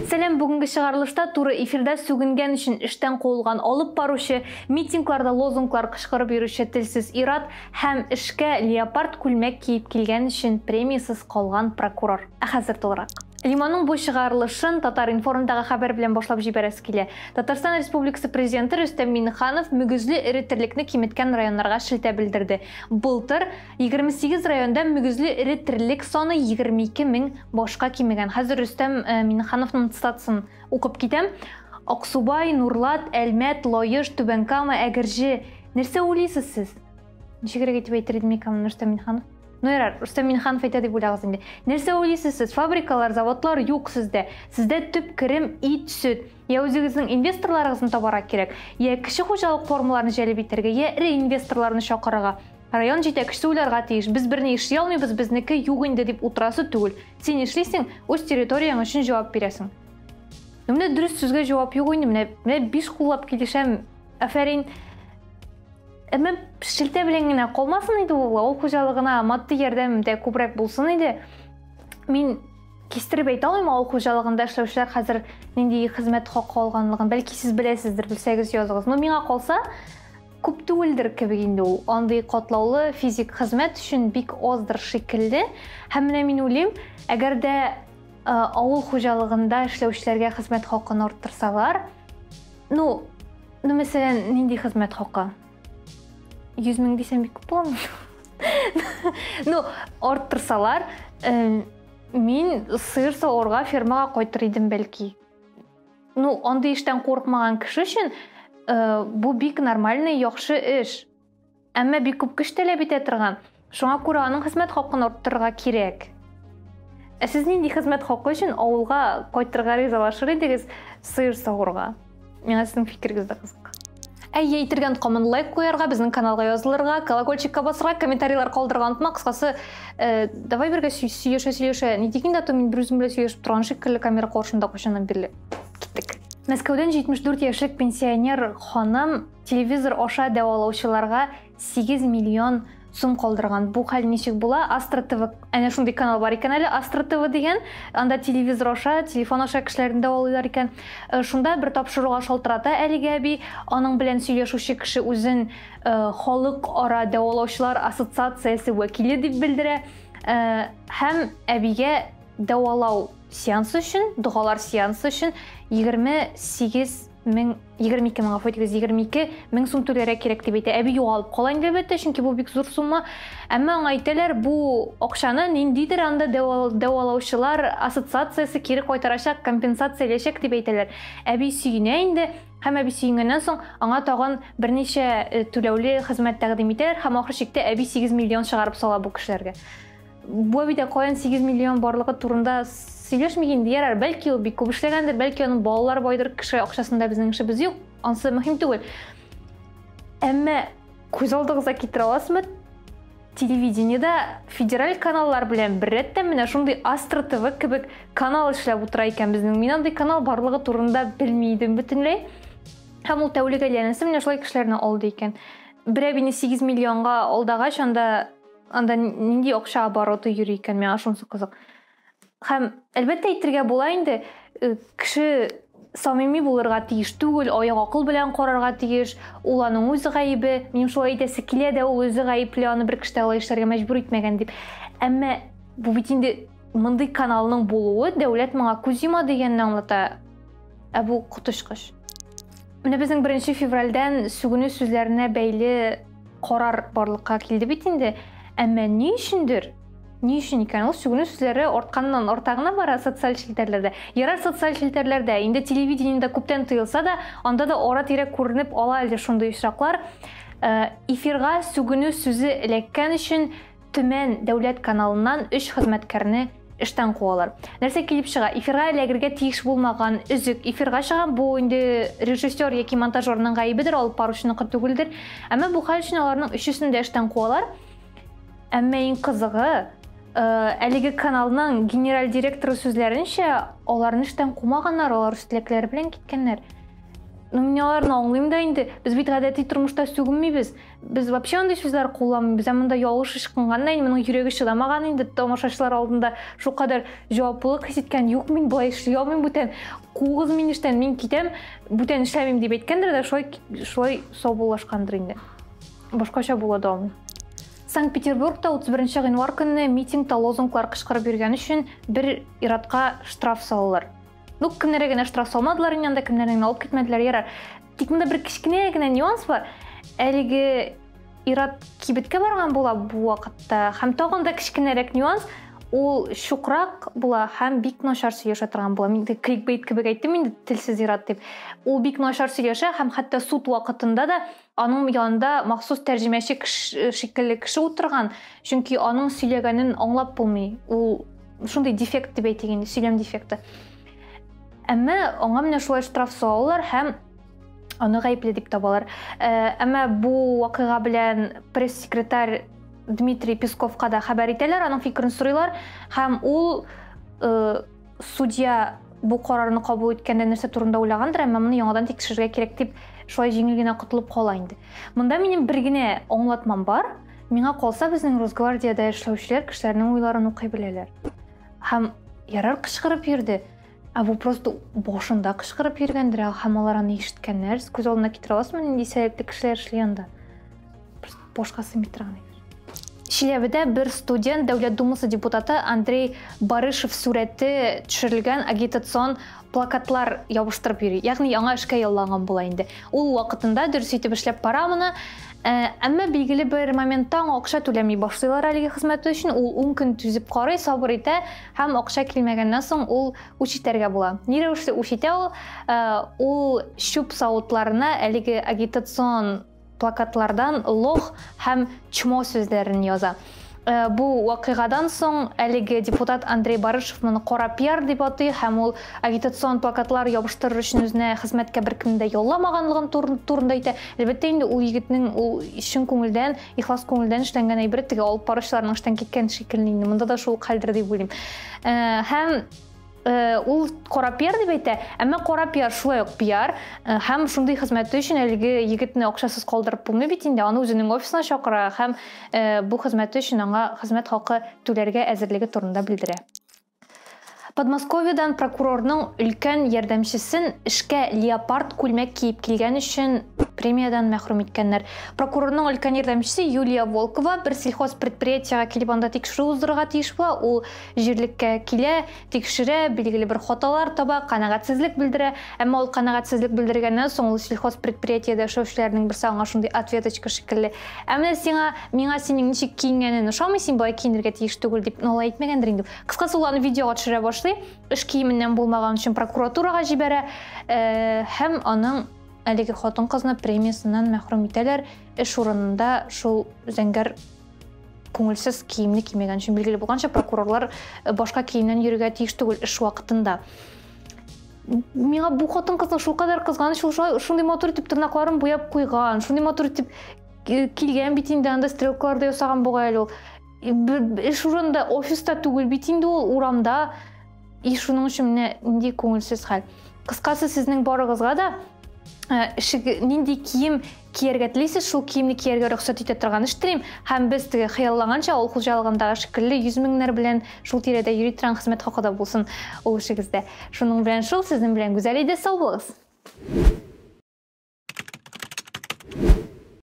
Сәлам, бүгенге чыгарылышта туры эфирда сүгенгән өчен эштән куылган алып баручы, митингларда лозунглар кычкырып йөрүче телсез ир-ат һәм эшкә леопард күлмәк киеп килгән өчен премиясез калган прокурор. Ә хәзер тулырак. Лимонның бу чыгарылышын Татар-информдагы хәбәр белән башлап җибәрәсе килә. Татарстан Республикасы Президенты Рөстәм Миңнеханов мөгезле эре терлекне киметкән районнарга шелтә белдерде. Былтыр 28 районда мөгезле эре терлек саны 22 мең башка кимегән. Хәзер Рөстәм Миңнехановның цитатасын укып китәм. Аксубай, Нурлат, Әлмәт, Лаеш, Түбән Кама, Әгерҗе. Нәрсә уйлыйсыз сез? Ничегрәк итеп әйтер идем икән Рөстәм Миңнеханов? Ну ярар, Рөстәм Миңнеханов әйтә дип уйлагыз инде. Нәрсә уйлыйсыз сез? Фабрикалар, заводлар юк сездә. Сездә төп керем ит, сөт. Я үзегезнең инвесторларыгызны табарга кирәк, я кече хуҗалык формаларын җәлеп итәргә, я эре инвесторларны чакырырга. Район җитәкчесе уйларга тиеш. Без берни эшли алмыйбыз, безнеке юк инде дип утырасы түгел. Син эшлисең, үз территорияң өчен җавап бирәсең. Ну, менә дөрес сүзгә җавап юк инде, менә биш куллап килешәм. Афәрин. Әмма шелтә белән генә калмасын иде ул, авыл хуҗалыгына матди ярдәм дә күбрәк булсын иде. Мин кистереп әйтә алмыйм авыл хуҗалыгында эшләүчеләр хәзер нинди хезмәт хакы алганлыгын. Бәлки сез беләсездер, белсәгез языгыз. Но миңа калса, күп түгелдер кебек инде ул. Андый катлаулы физик хезмәт өчен бик аздыр шикелле. Һәм менә мин уйлыйм, әгәр дә авыл хуҗалыгында эшләүчеләргә хезмәт хакын арттырсалар, ну, Ну, мәсәлән, нинди хезмәт хакы? 100 мең дисәм бик күп буламы? Ну, арттырсалар, мин сыер саварга фермага кайтыр идем бәлки. Ну, андый эштән курыкмаган кеше өчен бу бик нормальный, яхшы эш. Әмма бик күп көч таләп итә торган. Шуңа күрә аның хезмәт хакын арттырырга кирәк. Ә сез нинди хезмәт хакы өчен авылга кайтырга ризалашыр идегез сыер савырга? Миңа сезнең фикерегез дә кызык. Әйе, әйтергә онытмамын, лайк куярга, безнең каналга язылырга, колокольчикка басырга, комментарийлар калдырырга онытма. Кыскасы, давай бергә сөйләшә-сөйләшә. Ни дигән дә, то мин бер үзем белән сөйләшеп торган шикелле камера каршында кайчаннан бирле. Киттек. Мәскәүдән 74 яшьлек пенсионер ханым телевизор аша дәвалаучыларга 8 миллион сум калдырган. Бу хәл ничек була? Астра ТВ, әнә шундый канал бар икән әле, Астра ТВ дигән. Анда телевизор аша, телефон аша кешеләрне дәвалыйлар икән. Шунда бер тапшыруга шалтырата әлеге әби. Аның белән сөйләшүче кеше үзен халыкара дәвалаучылар ассоциациясе вәкиле дип белдерә. Һәм әбигә дәвалау сеансы өчен, догалар сеансы өчен 28 мең, 22 мең, гафу итегез, 22 мең сум түләргә кирәк дип әйтә. Әби югалып кала инде, әлбәттә, чөнки бу бик зур сумма. Әмма аңа әйтәләр, бу акчаны ниндидер анда дәвалаучылар ассоциациясе кире кайтарачак, компенсацияләячәк дип әйтәләр. Әби сөенә инде, һәм әби сөенгәннән соң аңа тагын берничә түләүле хезмәт тәкъдим итәләр, һәм ахыр чиктә әби 8 миллион чыгарып сала бу кешеләргә. Бу әбидә каян 8 миллион барлыгы турында сөйләшмик инде, ярар, бәлки ул бик күп эшләгәндер, бәлки аның балалары байдыр, кеше акчасында безнең эшебез юк, ансы мөһим түгел. Әмма күз алдыгызга китерә аласызмы, телевидениедә федераль каналлар белән беррәттән менә шундый Астра ТВ кебек канал эшләп утыра икән безнең. Мин андый канал барлыгы турында белми идем бөтенләй. Һәм ул тәүлек әйләнәсе менә шулай кешеләрне алды икән. Бер әбине 8 миллионга алдагач, анда нинди акча обороты йөри икән, миңа шунысы кызык. Һәм әлбәттә әйтергә була инде, кеше самими булырга тиеш түгел, аяк акыл белән карарга тиеш, ул аның үз гаебе, минем шулай әйтәсе килә дә, ул үзе гаепле, аны бер кеше дә алай эшләргә мәҗбүр итмәгән дип. Әмма бу бит инде мондый каналның булуы дәүләт моңа күз йома дигәнне аңлата. Ә бу коточкыч. Менә безнең 1 февральдән сүгенү сүзләренә бәйле карар барлыкка килде бит инде. Әмма ни өчендер, ни өчен икән ул сүгенү сүзләре артканнан арта гына бара социаль челтәрләрдә. Ярар социаль челтәрләрдә, инде телевидениедә күптән тыелса да, анда да ара-тирә күренеп ала әле шундый очраклар. Эфирга сүгенү сүзе эләккән өчен Төмән дәүләт каналыннан 3 хезмәткәрне эштән куалар. Нәрсә килеп чыга? Эфирга эләгергә тиеш булмаган өзек эфирга чыга. Бу инде режиссер яки монтажерның гаебедер, алып баручыныкы түгелдер. Әмма бу хәл өчен аларның өчесен дә эштән куалар. Әмма иң кызыгы, әлеге каналның генераль директоры сүзләренчә, аларны эштән кумаганнар, алар үз теләкләре белән киткәннәр. Ну, мин аларны аңлыйм да инде. Без бит гадәти тормышта сүгенмибез. Без вообще андый сүзләр кулланмыйбыз. Ә монда ялгыш ычкынган да инде, моның йөрәге чыдамаган инде тамашачылар алдында шулкадәр җаваплылык хис иткән. Юк, мин болай эшли алмыйм бүтән. Куыгыз мине эштән, мин китәм, бүтән эшләмим дип әйткәндер дә, шулай шулай саубуллашкандыр инде. Башкача була да алмый. Санкт-Петербургта 31 гыйнвар көнне митингта лозунглар кычкырып йөргән өчен бер иратка штраф салалар. Ну, кемнәргә генә штраф салмадылар инде анда, кемнәрне генә алып китмәделәр, ярар. Тик монда бер кечкенә генә нюанс бар. Әлеге ир-ат кибеткә барган була бу вакытта, һәм тагын да кечкенәрәк нюанс, ул чукрак була һәм бик начар сөйләшә торган була. Мин кликбейт кебек әйттем инде, телсез ир-ат дип. Ул бик начар сөйләшә һәм хәтта суд вакытында да аның янында махсус тәрҗемәче шикелле кеше утырган, чөнки аның сөйләгәнен аңлап булмый. Ул шундый дефект дип әйтик инде, сөйләм дефекты. Әмма аңа менә шулай штраф салалар һәм аны гаепле дип табалар. Әмма бу вакыйга белән пресс-секретарь Дмитрий Песковка да хәбәр итәләр, аның фикерен сорыйлар һәм ул судья бу карарны кабул иткәндә нәрсә турында уйлагандыр, әмма моны яңадан тикшерергә кирәк дип шулай җиңел генә котылып кала инде. Монда минем бер генә аңлатмам бар. Миңа калса, безнең Росгвардиядә эшләүчеләр кешеләрнең уйларын укый беләләр. Һәм ярар кычкырып йөрде. Ә бу просто башында кычкырып йөргәндер, һәм алар аны ишеткәннәр. Сез күз алдына китерә аласызмы, нинди сәләтле кешеләр эшли анда? Просто башка сыймый торган әйбер. Чиләбедә бер студент Дәүләт Думасы депутаты Андрей Барышев сурәте төшерелгән агитацион плакатлар ябыштырып йөри. Ягъни яңа эшкә ялланган була инде. Ул вакытында дөрес итеп эшләп бара моны. Әмма билгеле бер моментта аңа акча түләми башлыйлар әлеге хезмәте өчен. Ул 10 көн түзеп карый, сабыр итә һәм акча килмәгәннән соң ул үч итәргә була. Ни рәвешле үч итә ул? Ул чүп савытларына әлеге агитацион плакатлардан лох һәм чмо сүзләрен яза. Бу вакыйгадан соң әлеге депутат Андрей Барышев моны кара пиар дип атый һәм ул агитацион плакатлар ябыштырыр өчен үзенә хезмәткә беркемне дә ялламаганлыгын турында әйтә. Әлбәттә инде ул егетнең ул чын күңелдән, ихлас күңелдән эшләнгән әйбере теге алып баручыларның эштән киткән шикелле инде. Монда да шул ук хәлдер дип уйлыйм. Һәм ул кара пиар дип әйтә, әмма кара пиар шулай ук пиар, һәм шундый хезмәте өчен әлеге егетне акчасыз калдырып булмый бит инде, аны үзенең офисына чакыра һәм бу хезмәте өчен аңа хезмәт хакы түләргә әзерлеге турында белдерә. Подмосковьедан прокурорның өлкән ярдәмчесен эшкә леопард күлмәк киеп килгән өчен премиядан мәхрүм иткәннәр. Прокурорның өлкән ярдәмчесе Юлия Волкова бер сельхоз предприятиега килеп анда тикшерү уздырырга тиеш була. Ул җирлеккә килә, тикшерә, билгеле бер хаталар таба, канәгатьсезлек белдерә. Әмма ул канәгатьсезлек белдергәннән соң ул сельхоз предприятиедә эшләүчеләрнең берсе аңа шундый ответочка шикелле. Ә менә сиңа, миңа синең ничек киенгәнен ошамый, син болай киенергә тиеш түгел дип, ну, алай әйтмәгәндер инде. Кыскасы, ул аны видеога төшерә башлый, эш киеменнән булмаган өчен прокуратурага җибәрә, һәм аның әлеге хатын-кызны премиясеннән мәхрүм итәләр. Эш урынында шул зәңгәр күңелсез киемне кимәгән өчен. Билгеле булганча, прокурорлар башка киемнән йөрергә тиеш түгел эш вакытында. Миңа бу хатын-кызны шулкадәр кызганыч, ул шундый матур итеп тырнакларын буяп куйган, шундый матур итеп килгән бит инде, анда стрелкалар да ясаган бугай әле ул. Эш урынында, офиста түгел бит инде ул, урамда. И шуның өчен менә нинди күңелсез хәл. Кыскасы, сезнең барыгызга да нинди кием кияргә телисез, шул киемне кияргә рөхсәт итә торган эш телим. Һәм без теге хыялланганча авыл хуҗалыгындагы шикелле 100 меңнәр белән шул тирәдә йөри торган хезмәт хакы да булсын ул эшегездә. Шуның белән шул, сезнең белән Гүзәл иде, сау булыгыз.